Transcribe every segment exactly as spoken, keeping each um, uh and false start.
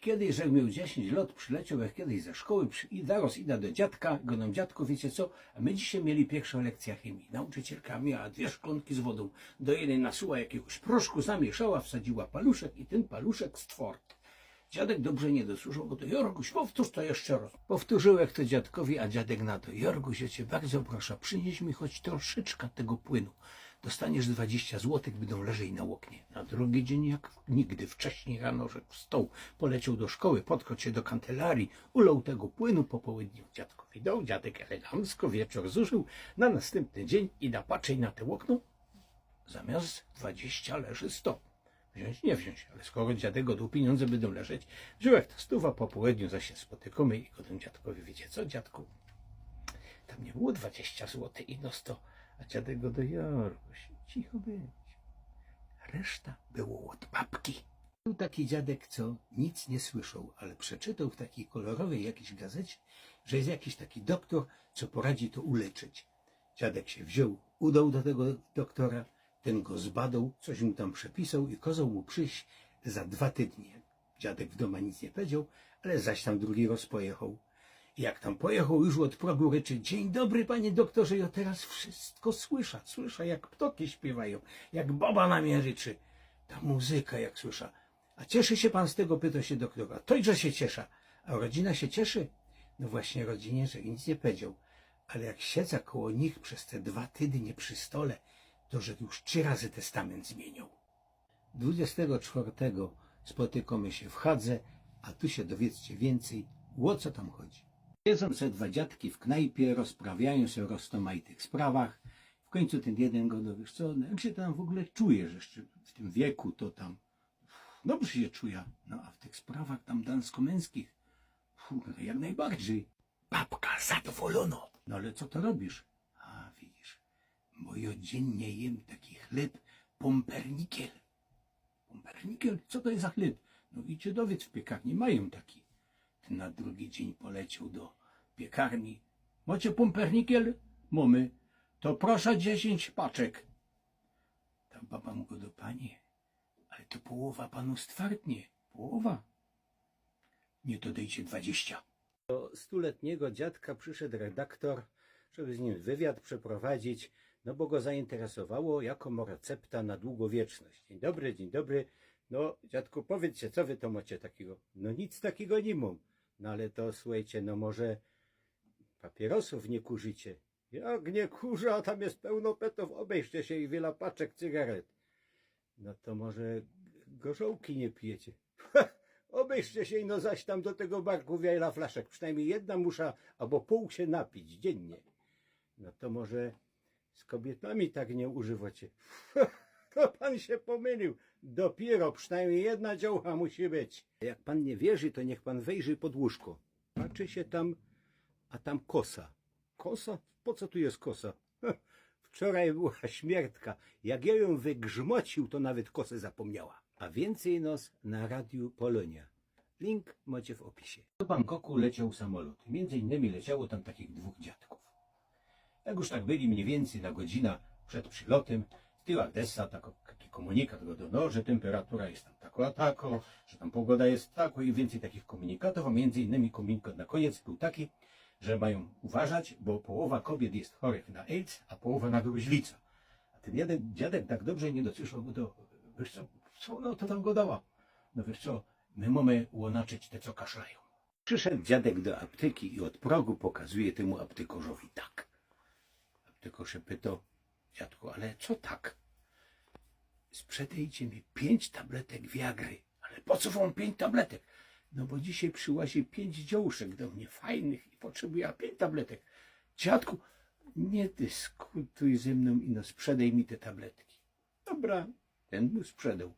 Kejś, żech mioł dziesiyńć lot, przilecioł żech kejś ze szkoły przi- i zarŏz ida do dziadka, gŏdōm: „Dziadku, wiycie co? A my dzisiej mieli piyrszõ lekcyjõ chymije. Nauczycielka miała dwie szklōnki z wodōm. Do jednyj nasuła jakigoś proszku, zamiyszała, wsadziła paluszek i tyn paluszek stwŏrd”. Dziadek dobrze niy dosłyszoł, bo to: „Jorguś, powtōrz to jeszcze rŏz”. Powtōrził żech to dziadkowi, a dziadek na to: „Jorguś, jŏ cie bardzo proszã, przyniyś mi choć troszeczka tego płynu. Dostaniesz dwadziścia złotych, bydōm leżyj na ôknie”. Na drugi dziyń, jak nigdy wcześnij rano, żech wstoł, polecioł do szkoły, podkradł sie do kancelaryje, uloł tego płynu, po połedniu dziadkowi doł, dziadek elegancko wieczōr zużył, na nastympny dziyń ida patrzeć na te ôkno, zamiast dwadziścia leży sto. Wziōńć, niy wziōńć, ale skoro dziadek gŏdōł, piniōndze bydōm leżeć, wziōn żech ta stōwa, po połedniu zaś sie spotykōmy i gŏdōm dziadkowi: „Wiycie co, dziadku? Tam niy było dwadziścia złotych, ino sto”. A dziadek gŏdŏ: „Jorguś, cicho bydź. Reszta było ôd babki”. Bōł taki dziadek, co nic niy słyszoł, ale przeczytoł w takij kolorowyj jakijś gazecie, że je jakiś taki doktōr, co poradzi to uleczyć. Dziadek sie wziōn, udoł do tego doktora, tyn go zbadoł, coś mu tam przepisoł i kozoł mu przijś za dwa tydnie. Dziadek w dōma nic niy pedzioł, ale zaś tam drugi rŏz pojechoł. I jak tam pojechoł, już ôd progu ryczy: „Dziyń dobry, panie doktorze, jŏ teroz wszystko słysza, słysza, jak ptŏki śpiywajōm, jak baba na mie ryczy. Ta muzyka, jak słysza. A cieszy sie pan z tego?”, pytoł sie doktor. „A to, że sie ciesza. A rodzina sie cieszy?” No właśnie, rodzinie żech nic niy pedzioł, ale jak siedzã koło nich bez te dwa tydnie przi stole, to żech już trzi razy testaminty zmiynioł. Dwudziestego czwartego spotykōmy sie w Hadze, a tu sie dowiedzcie wiyncyj, ô co tam chodzi. Siedzōm se dwa dziadki w knajpie, rozprawiajōm sie ô roztōmajtych sprawach. W kōńcu tyn jedyn gŏdŏ: „Wiysz co, no jak sie tam w ôgōle czujesz jeszcze w tym wieku, to tam?” „Dobrze sie czujã”. „No a w tych sprawach tam damsko-mynskich?” „Kurde, jak nojbardzij”. Babka zadowolōnŏ. „No ale co to robisz?” „A widzisz, bo jŏ dziynnie jym taki chlyb Pumpernickel”. „Pumpernickel? Co to je za chlyb?” „No idź sie dowiydz, w piekarni majōm taki”. Tyn na drugi dziyń polecioł do piekarni. „Mocie Pumpernickel?” „Mōmy”. „To proszã dziesiyńć paczek”. Ta baba mu gŏdŏ: „Panie, ale to połowa panu stwardnie. Połowa. Niy, to dejcie dwadziścia”. Do stuletniego dziadka prziszoł redaktor, żeby z nim wywiad przeprowadzić, no bo go zainteresowało, jakõ mŏ recepta na długowieczność. „Dziyń dobry, dziyń dobry. No, dziadku, powiydzcie, co wy to mŏcie takigo?” „No, nic takigo niy mōm”. „No ale to słuchejcie, no może papierosōw niy kurzicie?” „Jak niy kurzã, a tam je pełno petōw, ôbejrzcie sie, i wiela paczek cygaret”. „No to może gorzołki niy pijecie?” „Ôbejrzcie sie, no zaś tam do tego barku wiela flaszek, przinojmnij jedna muszã abo pōł sie napić dziynnie”. „No to może z kobiytami tak niy używŏcie?” „To pan sie pōmyliōł. Dopiyro przinojmnij jedna dziołcha musi być”. „Jak pan niy wierzi, to niych pan wejrzi pod łōżko”. Patrzi sie tam, a tam kosa. „Kosa? Po co tu je kosa?” „Wczoraj była śmiertka. Jak jŏ jã wygrzmociōł, to nawet kosy zapōmniała”. A wiyncyj nŏs na Radiu Polonia. Link mŏcie w ôpisie. Do Bangkoku lecioł samolot. Miyndzy innymi lecioło tam takich dwōch dziadkōw. Jak już tak byli mnij wiyncyj na godzinã przed przilotym, stewardesa tako-, taki kōmunikat gŏdŏ, no, że tymperatura je tam tako a tako, że tam pogoda je tako i wiyncyj takich kōmunikatōw, a miyndzy innymi kōmunikat na kōniec bōł taki, że majōm uważać, bo połowa kobiyt je chorych na AIDS, a połowa na gruźlicã. A tyn jedyn dziadek tak dobrze niy dosłyszoł, bo to, „Wiysz co, co ôna to tam gŏdała?” „No wiysz co, my mōmy ônaczyć te, co kaszlajōm”. Prziszoł dziadek do aptyki i ôd progu pokazuje tymu aptykŏrzowi tak. Aptykŏrz sie pytŏ: „Dziadku, ale co tak?” „Sprzedejcie mi piyńć tabletek Viagry”. „Ale po co wōm piyńć tabletek?” „No bo dzisiej prziłazi piyńć dziołszek do mie, fajnych, i potrzebujã piyńć tabletek”. „Dziadku, niy dyskutuj ze mnōm, ino sprzedej mi te tabletki”. Dobra, tyn mu sprzedoł.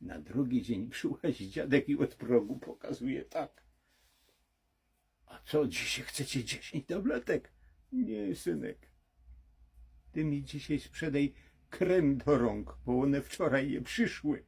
Na drugi dziyń prziłazi dziadek i ôd progu pokazuje tak. „A co, dzisiej chcecie dziesiyńć tabletek?” „Niy, synek. Ty mi dzisiej sprzedej krym do rōnk, bo ône wczoraj niy prziszły”.